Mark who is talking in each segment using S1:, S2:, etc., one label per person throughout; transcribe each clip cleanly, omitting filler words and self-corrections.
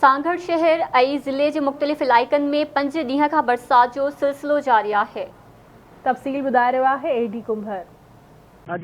S1: سانگهڙ شهر ۽ ضلعي جي مختلف علائقن ۾ پنج ڏينهن کان برسات جو سلسلو جاري آهي.
S2: تفصيل ٻڌائي رهيو آهي اي ڊي ڪنڀر.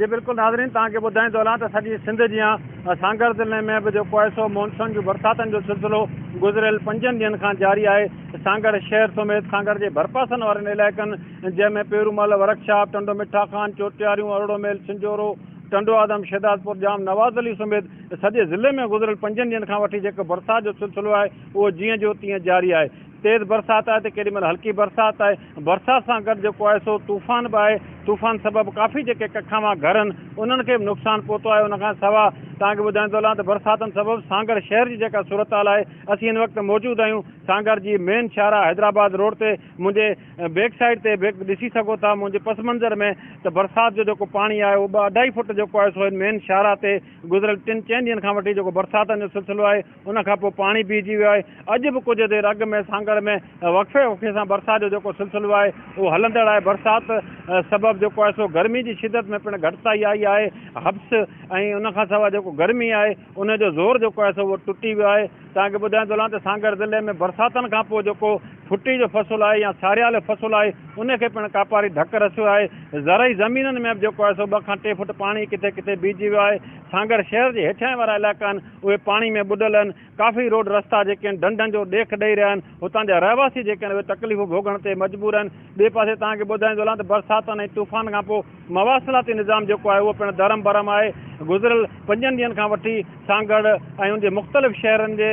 S3: جي بلڪل ناظرين توهان کي ٻڌائيندو هلان ته سڄي سنڌ جيان سانگهڙ ضلعي ۾ به جيڪو آهي سو مونسون جون برساتن جو سلسلو گذريل پنجن ڏينهن کان جاري آهي سانگهڙ شهر سميت سانگهڙ جي ڀرپاسن وارن علائقن جنهن ۾ پيرومل، ورڪشاپ، ٽنڊو مٺا خان، چوٽياريون، اروڙو ميل، سنجهورو، ٽنڊو آدم، شهدادپور، ڄام نواز علي سميت سڄي ضلعي ۾ گذريل پنجن ڏينهن کان وٺي جيڪو برسات جو سلسلو آهي اهو جيئن جو تيئن جاري آهي. تيز برسات آهي ته ڪيڏي مهل هلڪي برسات آهي. برسات سان گڏ جيڪو آهي سو طوفان به آهي. طوفان سبب ڪافي جيڪي ڪکاوان گهر آهن انهن کي به نقصان پهتو آهي. ان کان سوا توهان کي ٻڌائيندو هلان ته برساتن سبب سانگهڙ شهر جي جيڪا صورتحال آهي اسين هن وقت موجود آهيون سانگهڙ جي مين شاهراهه حيدرآباد روڊ تي منهنجي بيڪ سائيڊ تي به ڏسي سگهو ٿا منهنجي پس منظر ۾ ته برسات جو جيڪو پاڻي آهي اهو ٻه اڍائي فوٽ جيڪو آهي سو هن مين شاهراهه تي گذريل ٽن چئن ڏينهن کان وٺي جيڪو برساتن جو سلسلو آهي ان کان پوء پاڻي بيهجي ويو آهي اڄ به ڪجهه دير اڳ ۾ سانگهڙ ۾ وقفي وقفي سان برسات جو جيڪو سلسلو آهي اهو هلندڙ آهي برسات سبب جيڪو آهي سو گرمي جي شدت ۾ پڻ گهٽتائي آئي آهي حبس ۽ ان کان سواء جيڪو گرمي آهي ان جو زور جيڪو آهي سو اهو ٽٽي ويو آهي توهان کي ٻڌايان ٿو هلان ته سانگهڙ ضلعي ۾ برساتن کان پوء جيڪو ڦٽي جو فصل آهي يا ساريال جو فصل آهي ان کي پڻ ڪاپاري ڌڪ رسيو آهي. زرعي زمينن ۾ به جيڪو آهي سو ٻه کان ٽي فوٽ پاڻي ڪٿي ڪٿي بيهجي ويو آهي. سانگهڙ شهر جي هيٺيان وارا علائقا آهن اهي پاڻي ۾ ٻڏل آهن. ڪافي روڊ رستا جيڪي آهن ڍنڍن جو ڏيک ڏئي رهيا آهن. هتان جا رهواسي جيڪي آهن اهي تڪليفون ڀوڳڻ تي مجبور آهن. ٻئي پاسي توهان کي ٻڌائيندو هلان ته برساتن ۽ طوفان کان پوء مواصلاتي نظام جيڪو آهي اهو پڻ درهم برهم آهي. گذريل پنجن ڏينهن کان وٺي سانگهڙ ۽ ان جي مختلف شهرن جي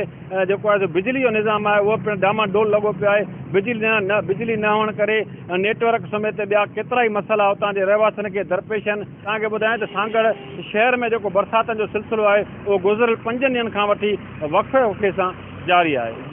S3: جيڪو آهي سو بجلي جو نظام آهي اهو پڻ ڊامان ڊول لڳو پيو آهي. بجلي نه بجلي نه هئڻ ڪري نيٽ ورڪ سميت ٻيا ڪيترائي مسئلا اتان جي رهواسين کي درپيش آهن. توهان کي ٻڌايان ته سانگهڙ شهر ۾ جيڪو برساتن جو سلسلو آهي اهو گذريل پنجن ڏينهن کان وٺي وقفي وقفي سان جاري آهي.